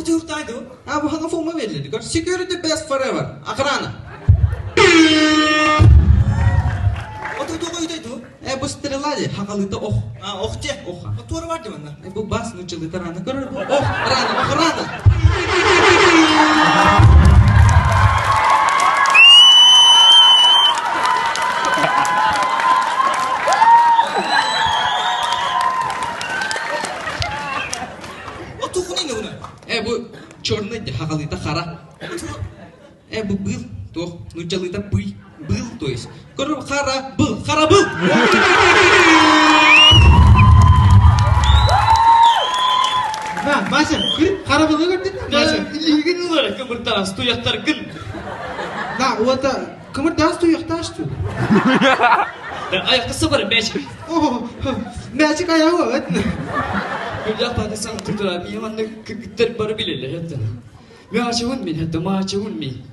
дьууртай дуу? А, бу хаҥа форма берилди. Көр, security best forever. Охрана. Ото туох өйдөй дуу? Э, бу стрела ди, хахалыта ох. А, ох те. Ох. Туора бар ди манна. Э, бу бас нучалыта рана. Көр, бу ох, рана, охрана. Оту хунин уна. Э, бу черный ди, хахалыта хара. Э, бу был, туох, нучалыта пый. Был, то есть. Көр, хара, был, хара был. На, Мася, кыр, харабылы көрдүн Мася. Илиигин ылар кымыртаас туйахтаргын. На, уота, кымыртаас туйахтаас ту. Ayakta sabır мячик. О, мячик аяғы өт. Күллэх паата сан тутура ми манна кыргыттар бары билеллер хаттан. Мячигун мин хатта мачигун ми.